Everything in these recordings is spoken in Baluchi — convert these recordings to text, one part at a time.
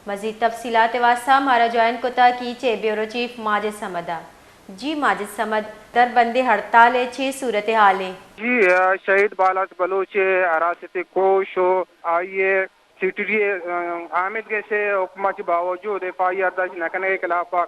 مزید تفصیلات ءِ واستہ مارا جوائن کتا کی چہ بیورو چیف ماجد صمد ءَ۔ جی ماجد صمد، دربندی ہڑتال ءِ چی صورتحال ایں؟ جی، آ، شہید بالاچ بلوچ ءِ حراست ءِ کوش و آئی ءِ سی ٹی ڈی ءِ، آ، آمدگس ءِ حکم ءَ چہ باوجود ایف آئی آر درج نہ کنگ ءِ خلاف ءَ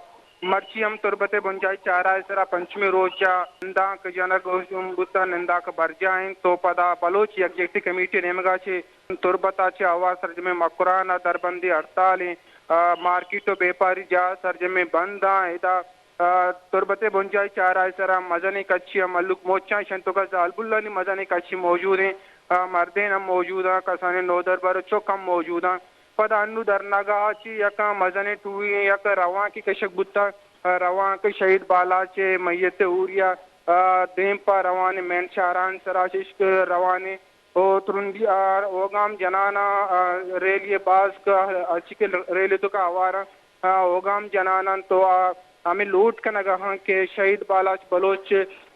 مرچی ہم تربت ءِ بنجاہی چارہ ءِ سرا پنچمی روچ ءَ نندانک جنگ بوتگ، نندانک برجاہ انت تو پدا بلوچ یکجہتی کمیٹی ءِ نیمگ ءَ چہ تربت ءَ چہ ہوار سرجمیں مکران ءَ دربندی ہڑتال انت، آ، مارکیٹ و بیپاری جاہ سرجمیں بند آں۔ ادا، آ، تربت ءِ بنجاہی چارہ ءِ سرا مزنیں کچے ءَ مھلوک مچاں شنتوکا زالبولانی مزنیں کچے موجود انت، آ، مردین ہم موجود آں، کسانیں نودربر و چک ہم موجود آں۔ پدا انو درناگاہ ءَ چہ یک مزنیں ٹوہی یک روانکے کشگ بوتگ، آ، روانک شہید بالاچ ءِ میت ءِ ہوریا، آ، دیم پہ روانیں مین شاہراہ ءِ سرا چشک روانیں او ترندی آ اوگام جناناں، آ، ریلی ءِ باسک ءَ، ہرچی کہ ریلی ءِ توکا ہوار آں، آ، اوگام جناناں تو آ ہمے لوٹ کنگ ءَ آں کہ شہید بالاچ بلوچ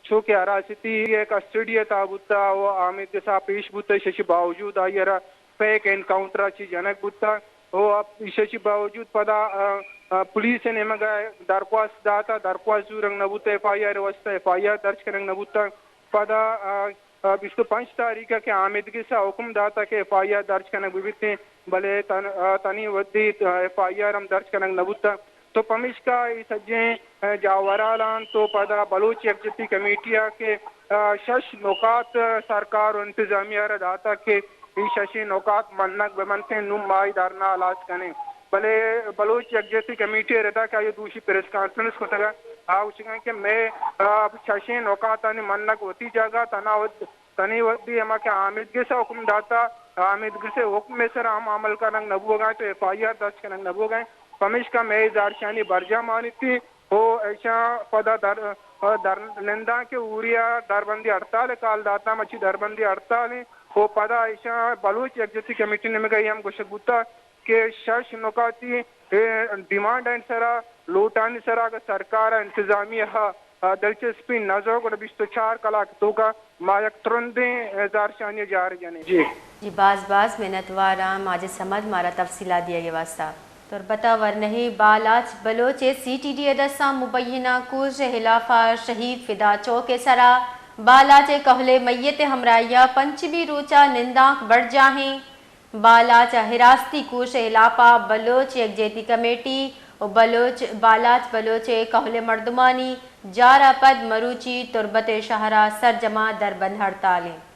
چو کہ حراستی ءِ کسٹڈی ءِ تہا بوتا و آمدگس ءَ پیش بوتا، ایشی باوجود آئی ءَ را فیک انکاؤنٹر ءَ چہ جنگ بوتا و ایشی باوجود پدا، آ، آ، پولیس ءِ نیمگ ءَ درخواست داتا، درخواست زورگ نہ بوتا، ایف آئی آر ءِ واستہ ایف آئی آر درج کنگ نہ بوتا۔ پدا، آ، آ، بیست و پنچ تاریخ ءَ کہ آمدگس ءَ حکم داتگ کہ ایف آئی آر درج کنگ بہ بیت، بلے تن-، آ، تنی وھدی ایف آئی آر ہم درج کنگ نہ بوتگ۔ تو پمیشکا اے سجیں، آ، جاورھالاں تو پدا بلوچ یکجہتی کمیٹی ءَ کہ، آ، شش نکات سرکار و انتظامیہ ءَ را داتگ کہ اے ششیں نکات منگ بہ بنت، نوں ما اے دھرنا ہلاس کنیں۔ بلے بلوچ یکجہتی کمیٹی ءِ ردا کہ آئی ءَ دوشی پریس کانفرنس کتگ، آ گوشگ ءَ کہ مئے، آ، ششیں نکاتانی منگ وتی جاگہ تنا وت تنی وھدی ہما کہ آمدگس ءَ حکم داتا، آمدگس ءِ حکم ءِ سرا ہم عمل کنگ نہ بوگ ءَ انت، ایف آئی آر درج کنگ نہ بوگ ءَ انت۔ پمیشکا مئے زہرشانی برجاہ مانیتی و ایشاں پدا در، در نندانک ءِ ہوریا دربندی ہڑتال ءِ کال داتا، مچی دربندی ہڑتال انت و پدا ایشاں بلوچ یکجہتی کمیٹی نیمگ ءَ ہم گوشگ بوتا کہ شش نکاتی، اے، ڈیمانڈانی سرا، لوٹانی سرا اگاں سرکار ءَ انتظامیہ ءَ، آ، دلچسپی نہ زرت، گڑا بیست و چار کلاک ءِ توکا ما یک ترندیں، آ، زہرشانی ءَ جار جنیں۔ جی۔ جی، باز باز منتوار آں ماجد صمد مارا تفصیلات دیگ ءِ واستہ۔ تربت ءَ ورناہی بالاچ بلوچ ءِ سی ٹی ڈی ءِ دستاں مبینہ کوش ءِ ہلاف ءَ شہید فدا چوک ءِ سرا بالاچ ءِ کہول ءِ میت ءِ ہمراہی ءَ پنچمی روچ ءَ نندانک برجاہ ایں۔ بالاچ ءِ ہراستی کوش ءِ ہلاپ ءَ بلوچ یکجہتی کمیٹی و بلوچ، بالاچ بلوچ ءِ کہول ءِ مردمانی جار ءَ پد مروچی تربت ءِ شہر ءَ سرجم ءَ دربند ہڑتال انت۔